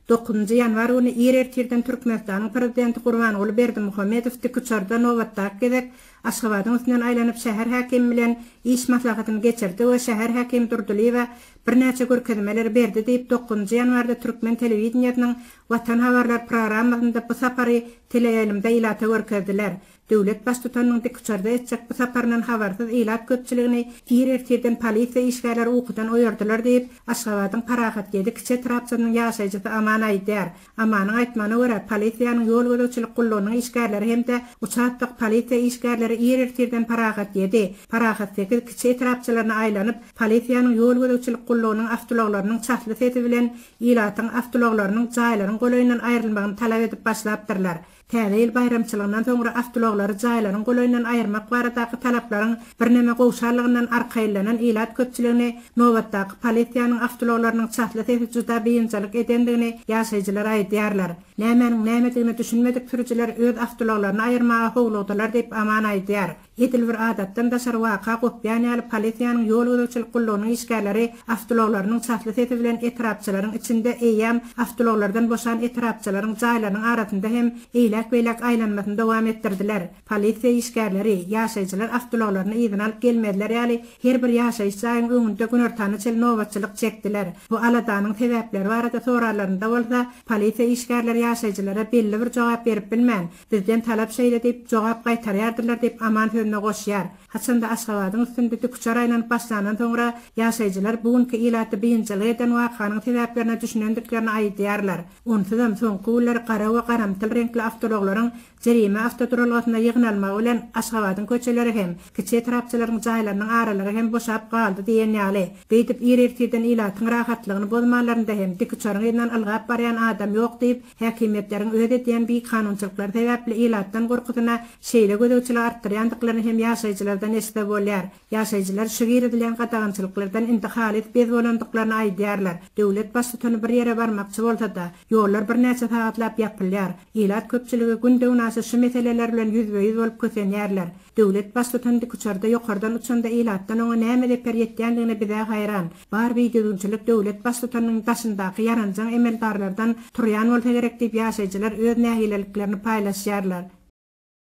Dokuzynjy ýanwar güni ir ertirden Türkmenistanyň Prezidenti Gurbanguly Berdimuhamedow dikuçarda nobatdaky gezek Aşgabadyň üstünden aýlanyp şäher häkimi bilen iş maslahatyny geçirdi we şäher häkimi Durdylyýewe birnäçe görkezmeleri berdi diýip dokuzynjy ýanwarda türkmen telewideniýesiniň Watan habarlar programmasynda bu sapary teleýaýlymda ilata görkezdiler. Döwlet Baştutanynyň dikuçarda etjek bu saparyndan habarsyz ilat köpçüligini ir ertirden polisiýa işgärleri ukudan oýardylar diýip, Aşgabadyň Parahat ýedi kiçi etrapçasynyň ýaşaýjysy Aman aýdýar. Amanyň aýtmagyna görä, polisiýanyň ýol gözegçilik gullugynyň işgärleri hem-de uçastok polisiýa işgärleri ir ertirden Parahat ýedi, Parahat sekiz kiçi etrapçalaryna aýlanyp, polisiýanyň ýol gözegçilik gullugynyň awtoulaglarynyň çasly sesi bilen ilatyň awtoulaglarynyň jaýlaryň golaýyndan aýrylmagyny talap edip başlapdyrlar. Täze ýyl baýramçylygyndan soňra awtoulaglary jaýlaryň golaýyndan aýyrmak baradaky talaplaryň birneme gowşanlygyndan arkaýynlanan ilat köpçüligini nobatdaky polisiýanyň awtoulaglarynyň çasly sesi juda biynjalyk edendigini ýaşaýjylar aýdýarlar. Nämäniň nämedigine düşünmedik sürüjiler öz awtoulaglaryny aýyrmaga howlugdylar diýip Aman aýdýar. Edil bir adatdan daşary waka gopýan ýaly polisiýanyň ýol gözegçilik gullugynyň işgärleri awtoulaglarynyň çasly sesi bilen etrapçalaryň içinde eýýäm awtoulaglardan boşan etrapçalaryň jaýlarynyň arasynda hem eýläk-beýläk aýlanmasyny dowam etdirdiler. Polisiýa işgärleri, ýaşaýjylar awtoulaglaryny yzyna alyp gelmezler ýaly her bir ýaşaýyş jaýyň öňünde günortana çenli nobatçylyk çekdiler. Bu aladanyň sebäpleri barada soranlarynda bolsa, polisiýa işgärleri ýaşaýjylara belli bir jogap berip bilmän, Bizden talap şeýle diýip, jogap gaýtarýardylar diýip, Aman sözüne goşýar. Haçanda Aşgabadyň üstünde dikuçar aýlanyp başlandan soňra, ýaşaýjylar bu günki ilaty biynjalyk eden wakanyň sebäplerine düşünendiklerini aýdýarlar. Onsuzam, soňky günler gara we garamtyl reňkli awtoulaglaryň jerime awtoduralgasynda ýygnalmagy bilen Aşgabadyň köçeleri hem, kiçi etrapçalaryň jaýlarynyň aralygy hem boşap galdy diýen ýaly. Beýdip ir ertirden ilatyň rahatlygyny bozmanlarynda hem dikuçaryň yzyndan ylgap barýan adam ýok diýip, Häkimiýetleriň öz edýän bikanunçylyklary sebäpli ilatdan gorkusyna şeýle gözegçiligi artdyrýandyklaryny hem ýaşaýjylardan eşitse bolýar. Ýaşaýjylar şu girizilýän gadagançylyklardan indi halys bez bolandyklaryny aýdýarlar. Döwlet baştutany bir ýere barmakçy bolsa-da, ýollar birnäçe sagatlap ýapylýar. Ilat köpçüligi günde-günaşa şu meseleler bilen ýüzbe-ýüz bolup kösenýärler. Döwlet baştutany dikuçarda ýokardan uçanda ilatdan oňa näme zeper ýetýändigine bizä haýran. Bar bidüzgünçilik döwlet baştutanynyň daşyndaky ýaranjaň emeldarlardan turýan bolsa gerek diýip ýaşaýjylar öz nägileliklerini paýlaşýarlar.